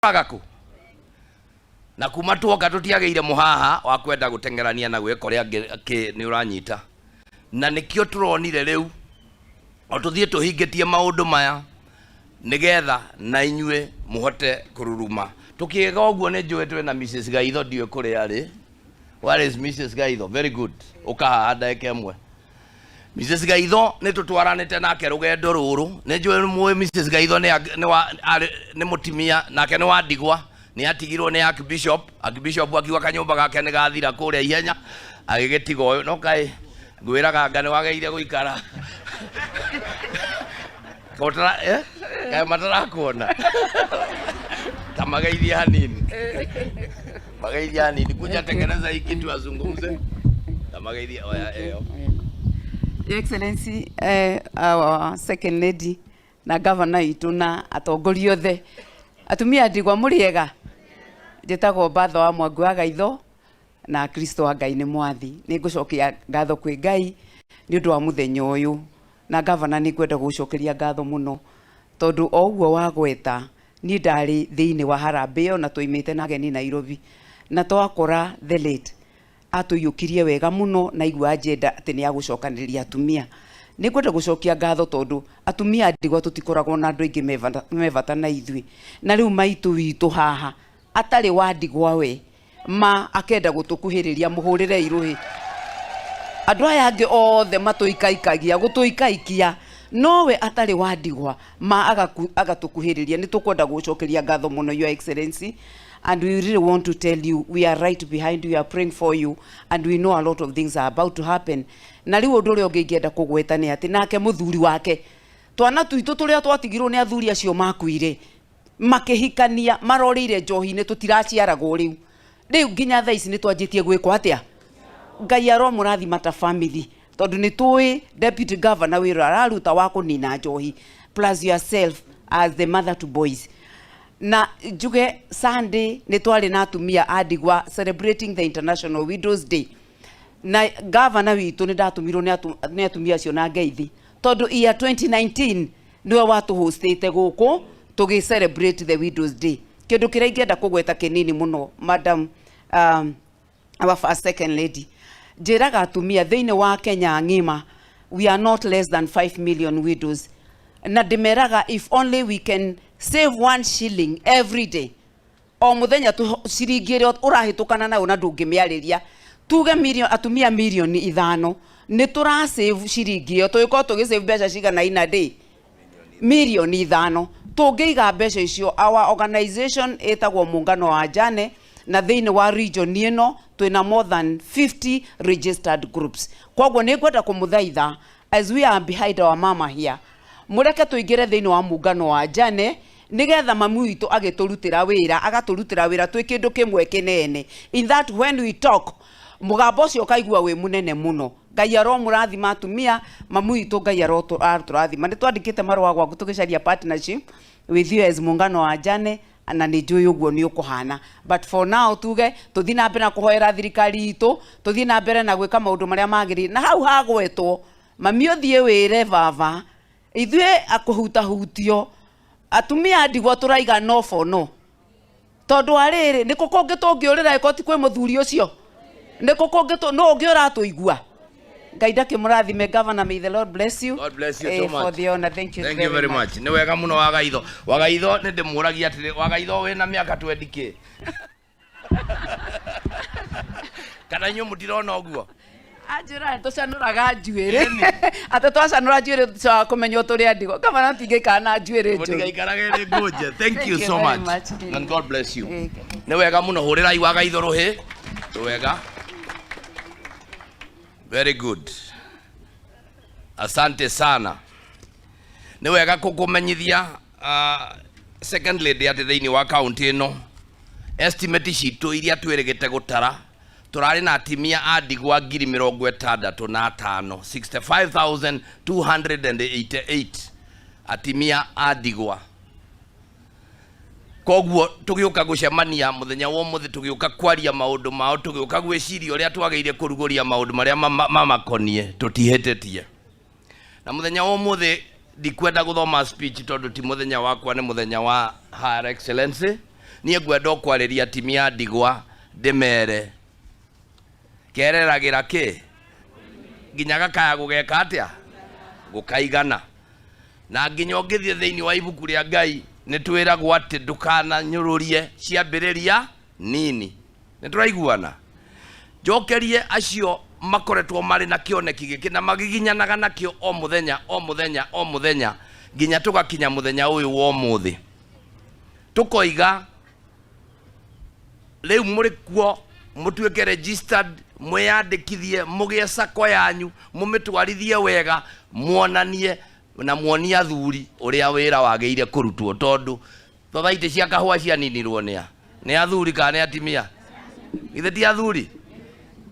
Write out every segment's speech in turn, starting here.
Tũraga kũ na kuma tuoka tũtiagĩire mũhaha wa kwenda gũteng'erania na gwĩka ũrĩa angĩ nĩ ũranyita na nĩkĩo tũronire rĩu o tũthiĩ tũhingĩtie maũndũ maya nĩgetha na inyuĩ mũhote kũruruma. Tũkĩga ũguo nĩ njũĩ twĩna Mrs. Gaitho, ndiũĩ kũrĩa arĩ. Where is Mrs. Gaitho? Very good. Ũka haha ndagĩka ĩmwe. Mrs. Gaitho nĩ tũtwaranĩte nake rũgendo rũrũ. Nĩ njũĩ mũĩ Mrs. Gaitho nĩ nĩ wa arĩ nĩ mũtimia nake nĩ wa ndigwa. Nĩ atigirwo nĩ Archbishop. Archbishop akiuga kanyũmba gake nĩ gathira kũrĩa ihenya agĩgĩtiga ũyũ. No kaĩ ngwĩraga anga nĩ wagĩrĩire gũikara. Kotara eh? Kaĩ matarakuona. Ta mageithie hanini. Mageithie hanini. Kuja tengeneza hii kitu azungumze. Ta mageithie oya eyo. Your Excellency, our second lady na governor itũ na atongoria othe, atumia ndigwa mũrĩ ega? Njĩtagwo Mbatha wa Mwangi wa Gaitho na Kristo wa Ngai nĩ mwathi. Nĩ ngũcokia ngatho kwĩ Ngai nĩ ũndũ wa mũthenya ũyũ, na governor nĩ ngwenda gũgũcokeria ngatho mũno tondũ o ũguo wagweta niĩ ndarĩ thĩinĩ wa harambee ĩyo na twaimĩte na ageni Nairobi na twakora the late atũiyũkirie wega mũno na aigua agenda atĩ nĩ agũcokanĩrĩria atumia. Nĩ ngwenda gũcokia ngatho tondũ atumia a ndigwa tũtikoragwo na andũ aingĩ me bata na ithuĩ, na rĩu maitũ witũ haha atarĩ wa ndigwa we ma akenda gũtũkuhĩrĩria, mũhũrĩre irũhĩ. Andũ aya angĩ othe matũikaikagia gũtũikaikia, nowe atarĩ wa ndigwa ma agatũkuhĩrĩria. Nĩ tũkwenda gũcokeria ngatho mũno, Your Excellency, and we really want to tell you we are right behind you, we are praying for you, and we know a lot of things are about to happen. Na rĩu ũndũ ũrĩa ũngĩ ingĩenda kũgweta nĩ atĩ nake mũthuri wake, twana twitũ tũrĩa twatigirwo nĩ athuri acio makuire makĩhikania marorĩire njohi-inĩ, tũtiraciaragwo rĩu. Rĩu nginya thaa ici nĩ twanjĩtie gwĩkwo atĩa? Ngai aromũrathima ta family, tondũ nĩ tũĩ deputy governor wĩra araruta wa kũnina njohi, plus yourself as the mother to boys. Na njuge Sunday nĩ twarĩ na atumia a ndigwa celebrating the International Widows Day, na governor witũ nĩ ndatũmirwo nĩ atumia acio na ngeithi, tondũ year 2019 nĩwe watũhostĩte gũkũ tũgĩ celebrate the Widows Day. Kĩndũ kĩrĩa ingĩenda kũgweta kĩnini mũno, madam, our first second lady, njĩraga atumia thĩinĩ wa Kenya ng'ima we are not less than 5 million widows, na ndĩmeraga if only we can save 1 shilling every day, o mũthenya ciringi ĩrĩa ũrahĩtũkana nayo na ndũngĩmĩarĩria, tuge million, atumia mirioni 5 nĩ tũra save ciringi ĩyo, tũgĩkorwo tũgĩ save mbeca cigana ina day? Mirioni 5. Tũngĩiga mbeca icio, our organization ĩtagwo Muungano wa Wajane, na thĩinĩ wa region ĩno twĩna more than 50 registered groups. Koguo nĩ ngwenda kũmũthaitha, as we are behind our mama here, mũreke tũingĩre thĩinĩ wa Muungano wa Wajane nĩgetha mami witũ agĩtũrutĩra wĩra, agatũrutĩra wĩra twĩ kĩndũ kĩmwe kĩnene, in that when we talk, mũgambo ũcio ũkaigua wĩ mũnene mũno. Ngai aromũrathima atumia, mami witũ Ngai arotũrathima. Nĩ twandĩkĩte marũa gwaku tũgĩcaria partnership with you as Muungano wa Wajane, na nĩ njũĩ ũguo nĩ ũkũhana, but for now tuge tũthiĩ na mbere na kũhoera thirikari itũ, tũthiĩ na mbere na gwĩka maũndũ marĩa magĩrĩire. Na hau hagwetwo mami, ũthiĩ wĩre baba ithuĩ akũhutahutio atumia a ndigwa tũraiga no for no, tondũ wa rĩrĩ nĩ kũ kũngĩ tũngĩũrĩra ĩko ti kwĩ mũthuri ũcio? Nĩ kũ kũngĩ nũ ũngĩ ũratũigua? Ngai ndakĩmũrathime. Governor, may the Lord bless you. God bless you so for much. the honor. Thank you. Thank you very much. Nĩ wega mũno Wagaitho. Wagaitho nĩ ndĩmũragia atĩrĩ, Wagaitho wĩna mĩaka 20 kĩ? Kana inyuĩ mũtirona ũguo? Anjĩra tũcanũraga njuĩrĩ, atĩ twacanũra njuĩrĩ tũcokaga kũmenywo tũrĩ a ndigwa. Kama tingĩikara na njuĩrĩ njũru. Mũtigaikarage nĩ ngũnje. Thank you Thank you so very much. much. And God bless you. Nĩ wega mũno, hũrĩrai Wagaitho rũhĩ. Nĩ wega. Very good. Asante sana. Nĩ wega kũkũmenyithia second lady atĩ thĩinĩ wa kaunti ĩno estimate citũ iria twĩrĩgĩte gũtara, tũrarĩ na atimia a ndigwa 65,000, 65,288 atimia a ndigwa. Koguo tũgĩũka gũcemania mũthenya wa ũmũthĩ, tũgĩũka kwaria maũndũ mao, tũgĩũka gwĩciria ũrĩa twagĩrĩire kũrugũria maũndũ marĩa mamakoniĩ, tũtihĩtĩtie. Na mũthenya wa ũmũthĩ ndikwenda gũthoma speech tondũ ti mũthenya wakwa, nĩ mũthenya wa Her Excellency. Niĩ ngwenda o kwarĩria atimia a ndigwa ndĩmere kereragĩra kĩ nginya gakaya gũgeka atĩa gũkaigana. Na nginya ũngĩthiĩ thĩinĩ wa ibuku rĩa Ngai nĩ twĩragwo atĩ ndũkananyũrũrie ciambĩrĩria nini. Nĩ tũraiguana? Njokerie acio makoretwo marĩ na kĩoneki gĩkĩ na magiginyanaga nakĩo o mũthenya o mũthenya o mũthenya nginya tũgakinya mũthenya ũyũ wa ũmũthĩ. Tũkoiga rĩu mũrĩ kuo mũtuĩke registered, mwĩyandĩkithie, mũgĩe sacco yanyu, mũmĩtwarithie wega, muonanie na muonie athuri ũrĩa wĩra wagĩrĩire kũrutwo, tondũ thothaitĩ cia kahũa cianinirwo nĩa? Nĩ athuri kana nĩ atimia? Githĩ ti athuri?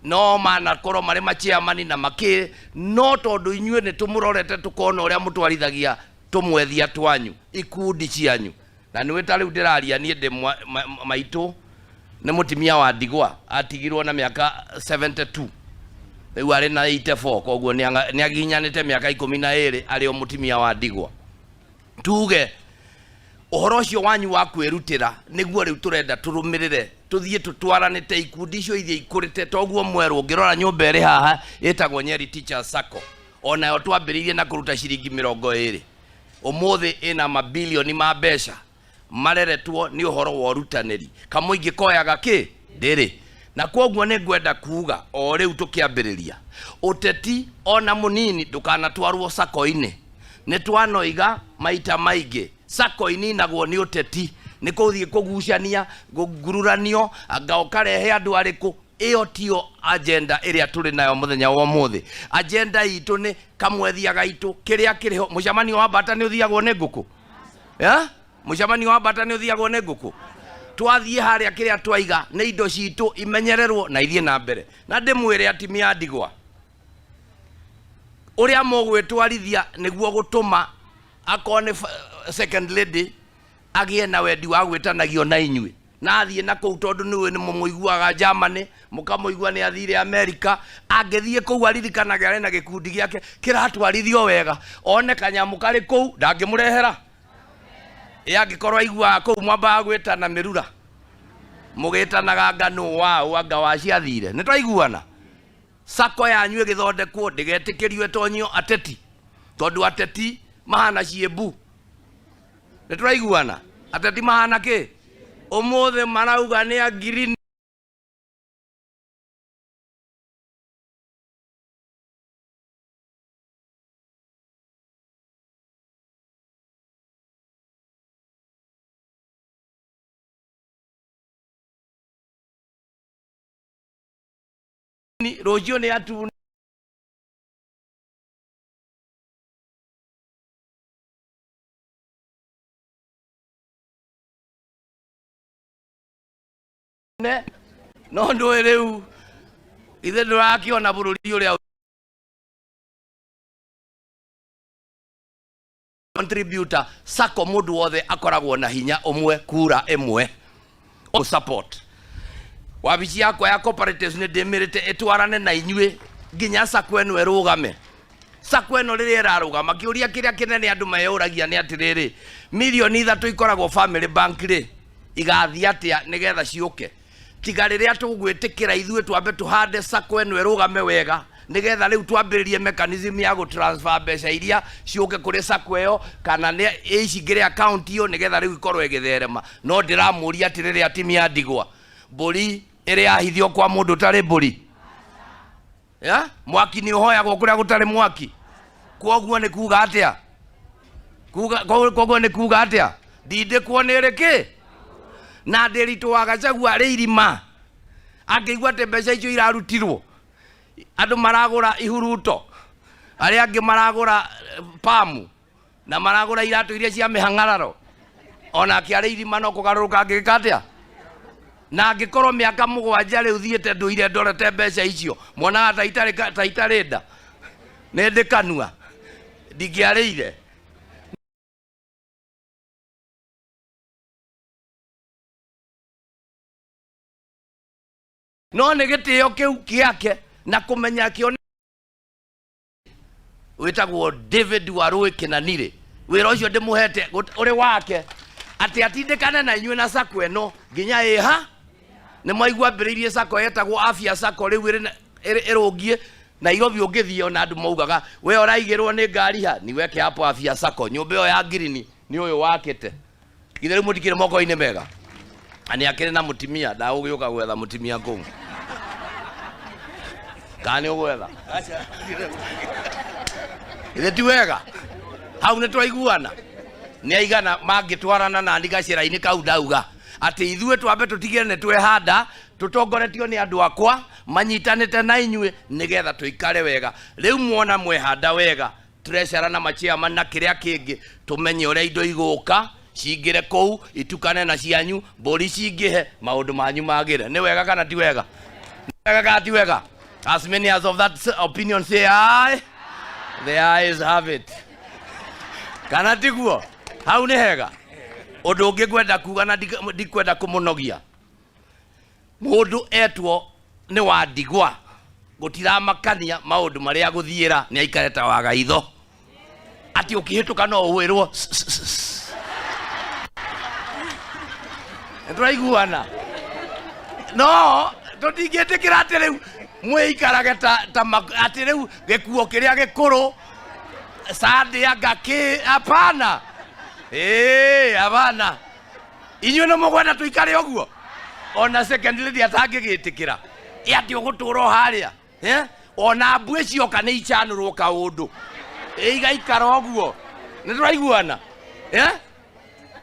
No manakorwo marĩ machairman na makĩ, no tondũ inyuĩ nĩ tũmũrorete tũkona ũrĩa mũtwarithagia tũmwethia twanyu, ikundi cianyu. Na nĩwe ta rĩu ndĩraria niĩ ndĩ maitũ nĩ mũtimia wa ndigwa, atigirwo na mĩaka 72, rĩu arĩ na 84, koguo nĩ aginyanĩte mĩaka 12 arĩ o mũtimia wa ndigwa. Tuge ũhoro ũcio wanyu wa kwĩrutĩra nĩguo rĩu tũrenda tũrũmĩrĩre, tũthiĩ tũtwaranĩte ikundi icio ithiĩ ikũrĩte. Toguo mwerũ ũngĩrora nyũmba ĩrĩ haha ĩtagwo Nyeri Teachers Sacco, onayo twambĩrĩirie na kũruta ciringi 20, ũmũthĩ ĩna mabilioni ma mbeca mareretwo nĩ ũhoro wa ũrutanĩri. Kamũingĩ koyaga kĩ ndĩrĩ. Na kwoguo nĩ ngwenda kuga o rĩu tũkĩambĩrĩria ũteti ona mũnini ndũkanatwarwo sacco-inĩ. Nĩ twanoiga maita maingĩ sacco ininagwo nĩ ũteti, nĩ kũthiĩ kũgucania, kũgururanio, anga ũkarehe andũ arĩkũ. Ĩyo tiyo agenda ĩrĩa tũrĩ nayo mũthenya wa ũmũthĩ. Agenda itũ nĩ kamwethia gaitũ kĩrĩa kĩrĩ ho. Mũcemanio wa mbata nĩ ũthiagwo nĩ ngũkũ? Mũcemanio wa mbata nĩ ũthiagwo nĩ ngũkũ? Twathiĩ harĩa kĩrĩa twaiga nĩ indo citũ imenyererwo na ithiĩ na mbere. Na ndĩmwĩre atimia a ndigwa, ũrĩa mũgwĩtwarithia nĩguo gũtũma akorwo nĩ second lady agĩe na wendi wa gwĩtanagio na inyuĩ, na athiĩ na kũu, tondũ nĩũĩ nĩ mũmũiguaga Germany, mũkamũigua nĩ athire America. Angĩthiĩ kũu aririkanage arĩ na gĩkundi gĩake kĩratwarithio wega, one kanyamũ karĩ kũu ndangĩmũrehera. Ĩ angĩkorwo aiguaga kũu mwambaga gwĩtana mĩrura, mũgĩtanaga anga nũ waũ anga waciathire. Nĩ twaiguana? Sacco yanyu ĩgĩthondekwo ndĩgetĩkĩrio ĩtonyio ateti, tondũ ateti mahana ciĩmbu. Nĩ tũraiguana? Ateti mahana kĩ? Ũmũthĩ marauga nĩ a green rũciũ nĩ atune. No ndũĩ rĩu ithe ndũrakĩona bũrũri ũrĩa contributor sacco mũndũ wothe akoragwo na hinya ũmwe kura ĩmwe support. Wabici yakwa ya cooperatives nĩ ndĩmĩrĩte ĩtwarane na inyuĩ nginya sacco ĩno ĩrũgame. Sacco ĩno rĩrĩa ĩrarũgama, kĩũria kĩrĩa kĩnene andũ meyũragia nĩ atĩrĩrĩ, mirioni 3 ikoragwo family bank rĩ, igathiĩ atĩa nĩgetha ciũke? Tiga rĩrĩa tũgwĩtĩkĩra ithuĩ twambe tũhande sacco ĩno ĩrũgame wega, nĩgetha rĩu twambĩrĩrie mechanism ya gũtransfer mbeca iria ciũke kũrĩ sacco ĩyo, kana nĩ icingĩre account ĩyo, nĩgetha rĩu ikorwo ĩgĩtherema. No ndĩramũria atĩrĩrĩ, atimia ndigwa, mbũri ĩrĩ yahithio kwa mũndũ ũtarĩ mbũri? Ya? Mwaki nĩ ũhoyagwo kũrĩa gũtarĩ mwaki. Kwoguo nĩ kuga atĩa? Kwoguo nĩ kuga atĩa? Ndindĩkwo nĩ ĩrĩ kĩ? Na ndĩritũ wa Gachagua arĩ irima angĩigua atĩ mbeca icio irarutirwo, andũ maragũra ihuruto, arĩa angĩ maragũra pamu na maragũra iratũ iria cia mĩhang'araro, onake arĩ irima no kũgarũrũka angĩgĩka atĩa? Na angĩkorwo mĩaka 7 rĩu thiĩte ndũire ndorete mbeca icio, mwonaga ta itarĩ nda, nĩ ndĩ kanua ndingĩarĩire. No nĩ gĩtĩo kĩu kĩake na kũmenya kĩo wĩtagwo David Warũĩ Kĩnanirĩ, wĩra ũcio ndĩmũhete ũrĩ wake. Atĩ atindĩkane na inyuĩ na sacco ĩno nginya ĩha nĩ mwaigua ambĩrĩirie sacco yetagwo Afya Sacco rĩu ĩrũngiĩ Nairobi ũngĩthiĩ ona andũ maugaga we ũraigĩrwo nĩ ngari ha niweke hapo Afya Sacco nyũmba ĩyo ya ngirini nĩ ũyũ wakĩte githĩ rĩu mũtikĩrĩ moko-inĩ mega na nĩ akĩrĩ na mũtimia ndagũgĩũka gwetha mũtimia kũu kana nĩ ũgwetha githĩ ti wega hau nĩ twaiguana nĩ aigana mangĩtwarana nani gacĩra-inĩ kau ndauga atĩ ithuĩ twambe tũtigĩre nĩ twehanda tũtongoretio nĩ andũ akwa manyitanĩte na inyuĩ nĩgetha tũikare wega rĩu mwona mwehanda wega treasurer na machairman na kĩrĩa kĩngĩ tũmenye ũrĩa indo igũka cingĩre kũu itukane na cianyu mbũri cingĩhe maũndũ manyu magĩre nĩ wega kana ti wega nĩ wega kana ti wega as many as of that opinion say aye the ayes have it kana tiguo hau nĩ hega ũndũ ũngĩ ngwenda kuga na ndikwenda kũmũnogia mũndũ etwo nĩ wa ndigwa gũtiramakania maũndũ marĩa gũthiĩra nĩ aikare ta waga itho atĩ ũkĩhĩtũka no ũwĩrwo nĩtũraiguana no tũtingĩtĩkĩra atĩ rĩu mwĩikarage ta atĩ rĩu gĩkuo kĩrĩa gĩkũrũ sande anga kĩ hapana ĩĩ hapana inyuĩ nĩ mũkwenda tũikare ũguo ona second lady atangĩgĩtĩkĩra ĩ atĩ ũgũtũra o harĩa eh? Ona mbuĩ cioka nĩ ichanũrwo kaũndũ igaikara ũguo nĩ tũraiguana eh?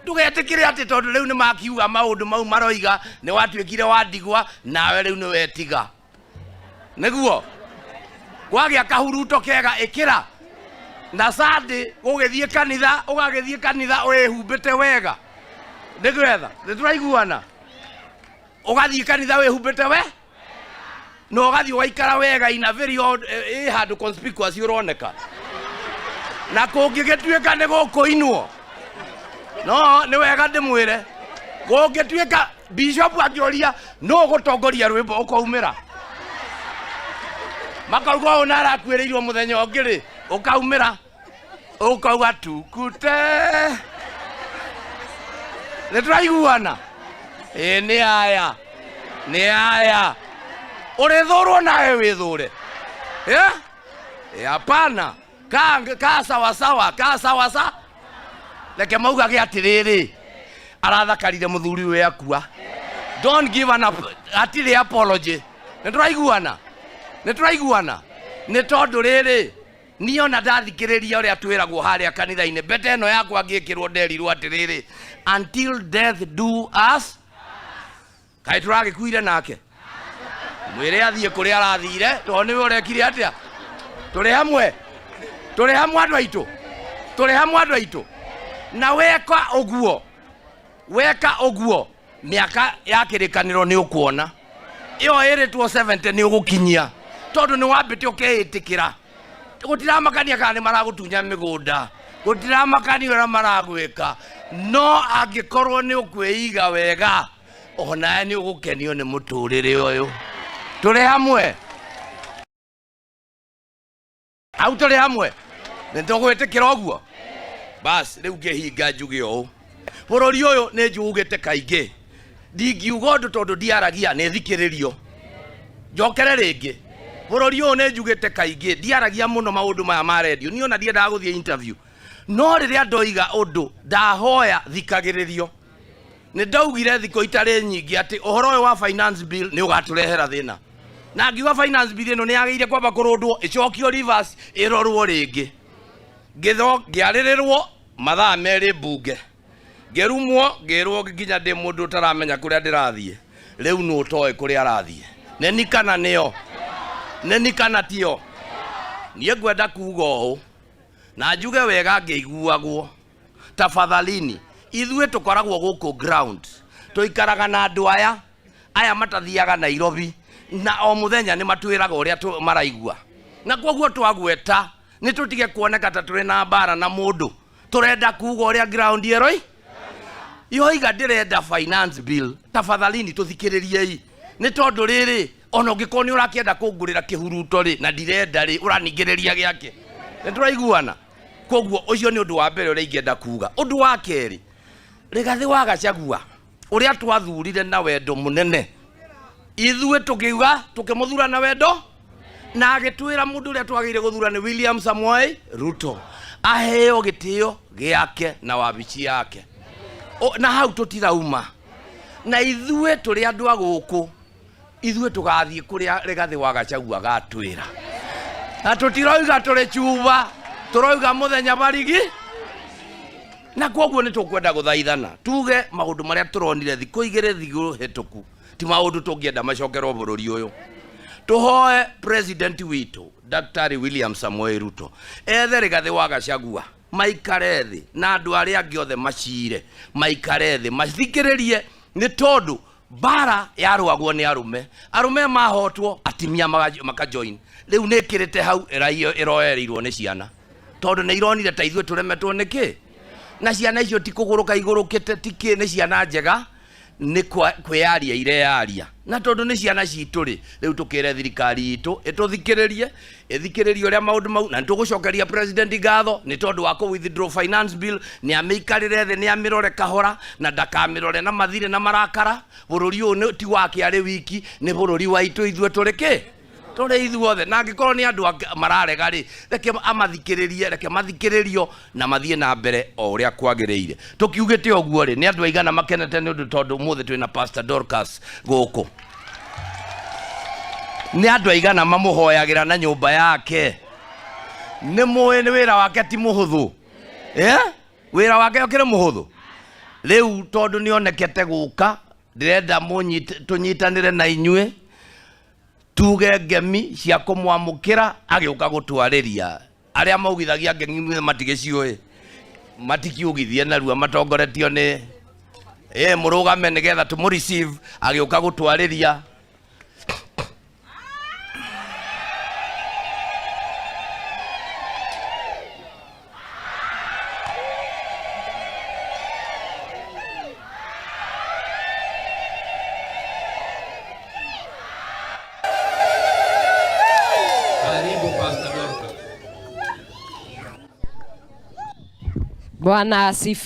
Ndũgetĩkĩre atĩ tondũ rĩu nĩ makiuga maũndũ mau maroiga nĩ watuĩkire wa ndigwa nawe rĩu nĩ wetiga nĩguo kwagĩa kahuruto kega ĩkĩra na Sunday gũgĩthiĩ kanitha ũgagĩthiĩ kanitha wĩhumbĩte wega nĩgetha nĩ tũraiguana ũgathiĩ kanitha wĩhumbĩte we na ũgathiĩ ũgaikara wega in a very odd ĩ handũ conspicuous ũroneka na kũngĩgĩtuĩka nĩ gũkũinwo no nĩ wega ndĩmwĩre kũngĩtuĩka bishop akĩũria nũ ũgũtongoria rwĩmbo ũkaumĩra makauga ũũ na arakuĩrĩirwo mũthenya ũngĩ rĩ ũkaumĩra ũkauga tukute nĩ tũraiguana ĩ nĩ aya nĩ aya ũrĩthũrwo nawe wĩthũre Eh? Eh, hapana ka, ka sawasawa ka sawasa reke maugage atĩrĩrĩ arathakarire mũthuri ũyũ akua don't give an hatirĩ apology nĩ tũraiguana nĩ tũraiguana nĩ tondũ rĩrĩ niĩ ona ndathikĩrĩria ũrĩa twĩragwo harĩa kanitha-inĩ mbete ĩno yakwa ngĩkĩrwo nderirwo atĩrĩrĩ until death do us kaĩ tũragĩkuire nake mwĩre athiĩ kũrĩa arathire tondũ nĩwe ũrekire atĩa tũrĩ hamwe tũrĩ hamwe andũ aitũ tũrĩ hamwe andũ aitũ na weka ũguo weka ũguo mĩaka ya kĩrĩkanĩro nĩ ũkuona ĩyo ĩrĩtwo 70 nĩ ũgũkinyia tondũ nĩ wambĩte ũkeĩtĩkĩra gũtiramakania kana nĩ maragũtunya mĩgũnda gũtiramakania ũrĩa maragwĩka no angĩkorwo nĩ ũkwĩiga wega onawe nĩ ũgũkenio nĩ mũtũrĩre ũyũ tũrĩ hamwe hau tũrĩ hamwe nĩ tũgwĩtĩkĩra ũguo bas rĩu ngĩhinga njuge ũũ bũrũri ũyũ nĩ njugĩte kaingĩ ndingiuga ũndũ tondũ ndiaragia nĩ thikĩrĩrio njokere rĩngĩ bũrũri ũyũ nĩ njugĩte kaingĩ ndiaragia mũno maũndũ maya ma redio niĩ ona ndiendaga gũthiĩ interview no rĩrĩa ndoiga ũndũ ndahoya thikagĩrĩrio nĩ ndaugire thikũ itarĩ nyingĩ atĩ ũhoro ũyũ wa finance bill nĩ ũgatũrehera thĩna na ngiuga finance bill ĩno nĩ yagĩrĩire kwamba kũrũndwo ĩcokio reverse ĩrorwo rĩngĩ ngĩarĩrĩrwo mathaa merĩ mbunge ngĩrumwo ngĩrwo nginya ndĩ mũndũ ũtaramenya kũrĩa ndĩrathiĩ rĩu nũ ũtoĩ kũrĩa arathiĩ nĩni kana nĩo nĩni kana tio niĩ ngwenda kuga ũũ na njuge wega ngĩiguagwo tafadhalini ithuĩ tũkoragwo gũkũ ground tũikaraga na andũ aya aya matathiaga Nairobi na o mũthenya nĩ matwĩraga ũrĩa maraigua na koguo twagweta nĩ tũtige kuoneka ta tũrĩ na mbara na mũndũ tũrenda kuga ũrĩa ground ĩroi yoiga ndĩrenda finance bill tafadhalini tũthikĩrĩriei nĩ tondũ rĩrĩ ona ũngĩkorwo nĩ ũrakĩenda kũngũrĩra kĩhuruto rĩ na ndirenda rĩ ũraningĩrĩria gĩake nĩ tũraiguana koguo ũcio nĩ ũndũ wa mbere ũrĩa ingĩenda kuga ũndũ wa kerĩ Rigathi wa Gachagua uria twathurire na wendo munene, ithuĩ tukiuga tukimuthura na wendo, na agĩtwĩra mũndũ ũrĩa twagĩrĩire gũthura nĩ William Samoei Ruto, aheo gĩtĩo gĩake na wabici yake. Na hau tũtirauma, na ithuĩ tũrĩ andũ a gũkũ, ithuĩ tũgathiĩ kũrĩa Rigathi wa Gachagua agatwĩra, na tũtiroiga tũrĩ cuba, tũroiga mũthenya barigi. Na koguo nĩ tũkwenda gũthaithana tuge maũndũ marĩa tũronire thikũ igĩrĩ thikũ hĩtũku ti maũndũ tũngĩenda macokerwo bũrũri ũyũ. Tũhoe president witũ Daktari William Samoei Ruto ethe Rigathi wa Gachagua, maikare thĩ na andũ arĩa angĩ othe macire, maikare thĩ mathikĩrĩrie, nĩ tondũ mbara yarũagwo nĩ arũme, arũme mahotwo atimia makajoin. Rĩu nĩ ĩkĩrĩte hau ĩroereirwo nĩ ciana, tondũ nĩ ironire ta ithuĩ tũremetwo nĩkĩ, na ciana icio ti kũgũrũka igũrũkĩte, ti kĩ, nĩ ciana njega, nĩ kwĩyaria ireyaria, na tondũ nĩ ciana citũ rĩ, rĩu tũkĩre thirikari itũ ĩtũthikĩrĩrie, ĩthikĩrĩrie ũrĩa maũndũ mau, na nĩtũgũcokeria president ngatho nĩ tondũ wa kũ withdraw finance bill. Nĩ amĩikarĩre thĩ, nĩ amĩrore kahora, na ndakamĩrore na mathirĩ na marakara. Bũrũri ũyũ ti wake arĩ wiki, nĩ bũrũri wa itũ ithuĩ tũrĩ kĩ, tũrĩ ithuothe. Na angĩkorwo nĩ andũ mararega rĩ, reke amathikĩrĩrie, reke mathikĩrĩrio na mathiĩ na mbere o ũrĩa kwagĩrĩire. Tũkiugĩte ũguo rĩ, nĩ andũ aigana makenete nĩ ũndũ tondũ ũmũthĩ twĩna Pastor Dorcas gũkũ? Nĩ andũ aigana mamũhoyagĩra na nyũmba yake? Nĩ mũĩ nĩ wĩra wake ti mũhũthũ, wĩra wake ũkĩrĩ mũhũthũ. Rĩu tondũ nĩonekete gũka, ndĩrenda tũnyitanĩre na inyuĩ tuge ngemi cia kũmwamũkĩra agĩũka gũtwarĩria. Arĩa maugithagia ngemi matigĩciũĩ, matikiugithie narua, matongoretio nĩ mũrũgame nĩgetha tũmũ receive agĩũka gũtwarĩria. Bwana asifiwe.